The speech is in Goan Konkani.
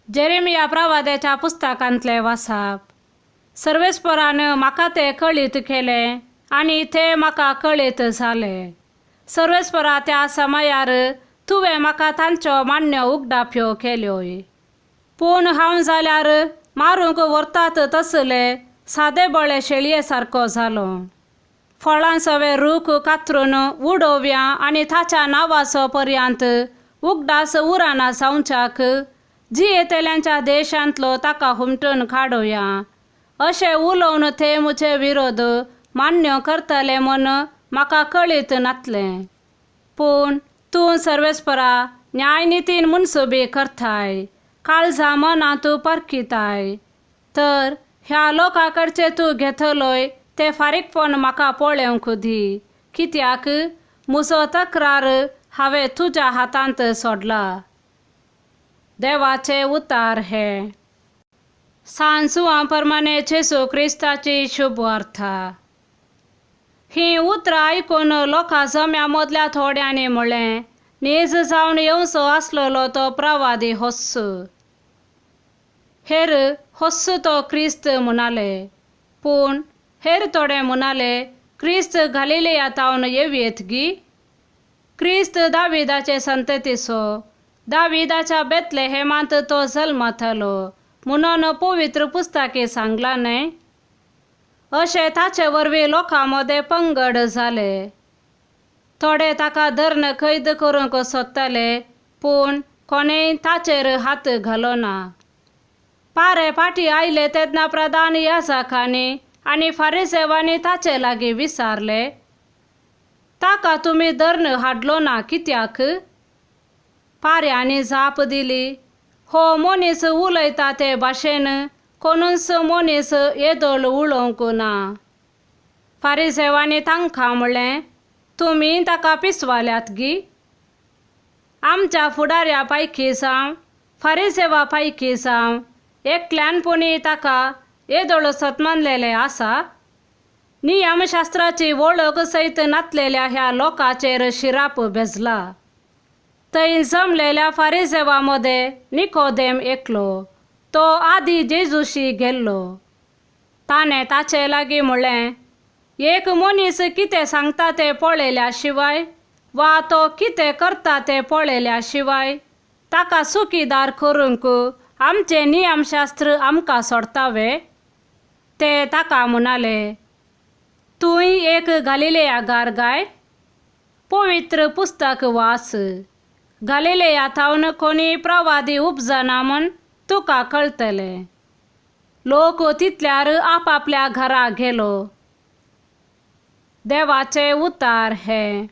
जेरेमिया प्रवाद्याच्या पुस्तकांतलें वाचप. सर्वेस्परान म्हाका तें कळीत केलें आनी तें म्हाका कळीत जालें. सर्वेस्परा त्या समयार तुवें म्हाका तांच्यो मान्य उगडाप्यो केल्योय. पूण हांव जाल्यार मारूंक व्हरतात तसले सादे बळे शेळये सारको जालो. फळां सवे रूख कातरून उडोवया आनी ताच्या नांवाचो पर्यंत उगडास उराना जावच्याक जियेतल्यांच्या देशांतलो ताका हुमटून काडुया अशें उलोवन ते म्हजे विरोध मान्य करतले म्हूण म्हाका कळीत नातलें. पूण तूं सर्वेस्परा न्यायनितीन मुनसुबी करताय, काळजा मनां तूं परखिताय, तर ह्या लोकां कडचे तूं घेतलोय तें फारीकपण म्हाका पळोवंक दी, कित्याक म्हजो तक्रार हांवें तुज्या हातांत सोडला. देवाचे उतार हे. सांजुआ प्रमाणे जेजू क्रिस्ताची शुभवार्ता. हीं उतरां आयकून लोकां जम्या मदल्या थोड्यांनी म्हणलें, नीज जावन येवचो आसलेलो तो प्रवादी होस्स. हेर होस्स तो क्रिस्त म्हणाले. पूण हेर थोडे म्हणाले, क्रिस्त गालिलेया तावन येवयेत गी? क्रिस्त दाविदाचे संततीचो, दाविदाच्या बेतलेहेमांत तो जल्मतलो म्हणून पवित्र पुस्तकी सांगलां न्हय? अशें ताचे वरवीं लोकां मदें पंगड जाले. थोडे ताका धरून कैद करूंक सोदताले, पूण कोणेय ताचेर हात घालो ना. पारे फाटीं आयले तेन्ना प्रधान याजकांनी आनी फारिसेवांनी ताचे लागीं विचारलें, ताका तुमी धरून हाडलो ना कित्याक? पाऱ्यांनी जाप दिली, हो मनीस उलयता ते भाशेन कोणूच मनीस येदोळ उलोवंक ना. फारिसेवांनी तांकां म्हणलें, तुमी ताका पिसवाल्यात गी? आमच्या फुडाऱ्या पैकी जावं फारिसेवा पैकी जावं एकल्यान पुणी ताका येदोळ सतमानलेलें आसा? नियमशास्त्राची वळख सयत नातलेल्या ह्या लोकांचेर शिराप भेजला. थंय जमलेल्या फारिसेवा मदें निकोदेम एकलो, तो आदी जेजूशी गेल्लो. ताणें ताचे लागीं म्हणलें, एक मनीस कितें सांगता तें पळयल्या शिवाय वा तो कितें करता तें पळयल्या शिवाय ताका चुकीदार करूंक आमचें नियमशास्त्र आमकां सोडटा वे? ते ताका म्हणाले, तूंय एक गालिलेयागार गाय? पवित्र पुस्तक वाच. गालिलेया थावन कोणी प्रवादी उपजना म्हूण तुका कळटलें. लोक तितल्यार आपापल्या घरा गेलो. देवाचे उतार हे.